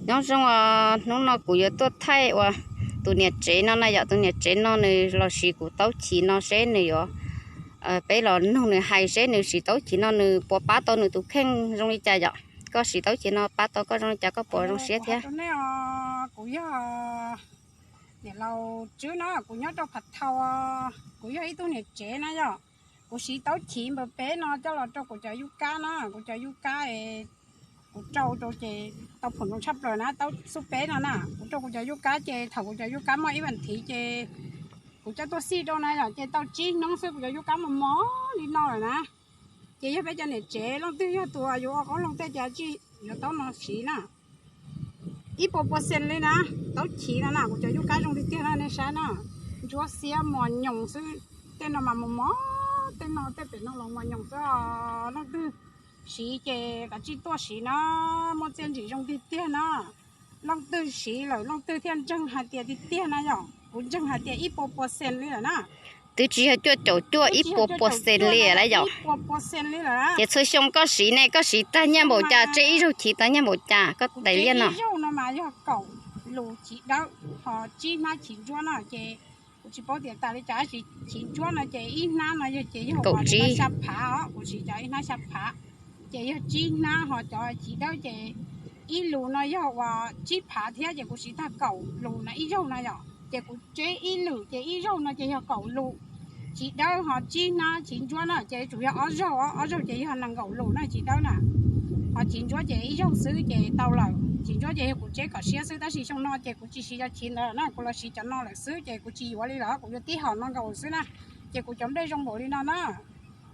Nyob zoo os, hnub no kuv yuav tuaj thaij ua tus niam tsev no na yom, tus niam tsev no nws los siv kuv taub chiv no seb nws yuav, peb los nug nws hais seb nws siv taub chiv no nws puas pab tau nws tus kheej zoo li cas yom. Koj siv taub chiv no pab tau koj zoo li cas, koj puas zoo siab thiab? Kuv yog niam laus Tswb na, kuv nyob rau Phav Thau, kuv yog ib tug niam tsev na yom. Kuv siv taub chiv npawg peb no coj los rau kuv cov yub kab na, kuv cov yub kab kuv rau rau ces tau phom zoo tshaj plaws na, taub xub peb no na, kuv rau kuv cov yub kab ces thaum kuv cov yub kab muaj ib vas thiv ces kuv coj tuaj xij rau na yom, ces tau tsib hnub xwb kuv cov yub kab mos mos li no lawm na. Ces yog peb cov niam tsev leej twg yog tus yuav ua qoob loo tej ces tsis yuav taub no siv na. Ib puas pua xees li na, taub chiv no na, kuv cov yub kab zoo tiag tiag na, nej saib na. Ntsuab xiab mos nyoos xwb, tej no mas mos mos, tej no tej pem no los mos nyoos xwb os. Leej twg siv ces kav tsij tuaj siv na, muaj txiaj ntsig zoo tiag tiag na. Leej twg siv lawm leej twg thiaj ntseeg hais tias tiag tiag na yom, kuv ntseeg hais tias ib puas pua xees li lawm na. Twb tsis yog cuaj caum cuaj, ib puas pua xees li lawm yom. Ces txhua xyoo koj siv ne, koj siv tag nyiaj npaum cas, tseb ib zaug chiv tag nyiaj npaum cas, koj tais liaj no? Ib zaug no mas yog kaum lus chiv dawb, ho tsib hnab chiv ntsuab no ces kuv tsis paub tias tas li cas, chiv ntsuab no ces ib hnab no yog ces yog kaum tsib, xya phav os, kuv siv cov ib hnab xya phav, ces yog tsib hnab, ho cov chiv dawb ces ib lus no yog uas tsib phav thiab ces kuv siv tag kaum lus no ib zaug no yom, ces kuv tseb ib lwm ces ib zaug no ces yog kaum lus chiv dawb, ho tsib hnab chiv ntsuab na ces tsuas yog ob zaug, ob zaug ces yog nees nkaum lus na chiv dawb na. Ho chiv ntsuab ces ib zaug xwb ces tau lawm, chiv ntsuab ces yog kuv tseb kom siab xwb, tab sis xyoo no ces kuv tsis siv cov chiv ntawd na, kuv los siv cov no lawm xwb ces kuv tsis yuav li lawm, kuv yuav tib hom no nkaus xwb na. Ces kuv cov nplej zoo npaum li no na.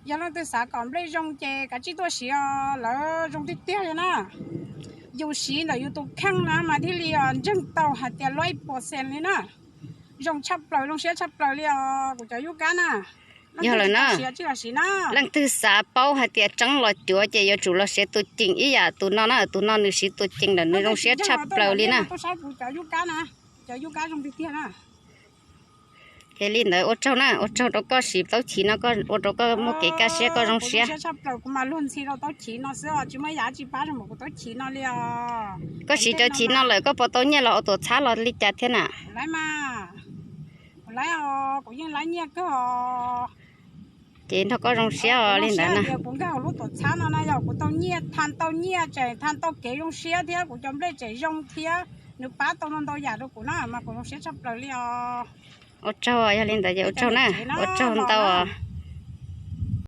Yog leej twg xav kom nplej zoo ces kav tsij tuaj siv os, lawv zoo tiag tiag li na. Yus siv ntawm yus tus kheej na mas thiaj li ntseeg tau hais tias luaj ib puas xees li na. Zoo tshaj plaws, zoo siab tshaj plaws li os kuv cov yub kab na. Yog lawm na, leej twg xav paub hais tias tseeb los cuav ces yuav tsum los siv tus ceem ib yam tus no na, tus no nws siv tus ceem lawm nws zoo siab tshaj plaws li na. Cov yub kab zoo tiag tiag na. Ces li ntawd ua tsaug na, ua tsaug rau koj siv taub chiv no, ua rau koj muaj kev kaj siab, koj zoo siab. Kuv mas luag ntxhi rau taub chiv no xwb os, tsis muaj yam tsis pab zoo npaum kuv taub chiv no li os. Koj siv cov chiv no lawm koj puas tau nyiaj los ua tuam txhab los li cas thiab na? Laiv mas, kuv laiv os, kuv yeej laiv nyiaj kawg os. Ces nrog koj zoo siab os li ntawd na. Kuv nkag hauv lub tuam txhab no na yog kuv tau nyiaj, tha tau nyiaj tseem tha tau kev zoo siab thiab kuv cov nplej tseem zoo thiab, nws pab tau ntau ntau yam rau kuv na mas kuv zoo siab tshaj plaws li os. Ua tsaug, yog li ntawd ces ua tsaug na, ua tsaug ntau os.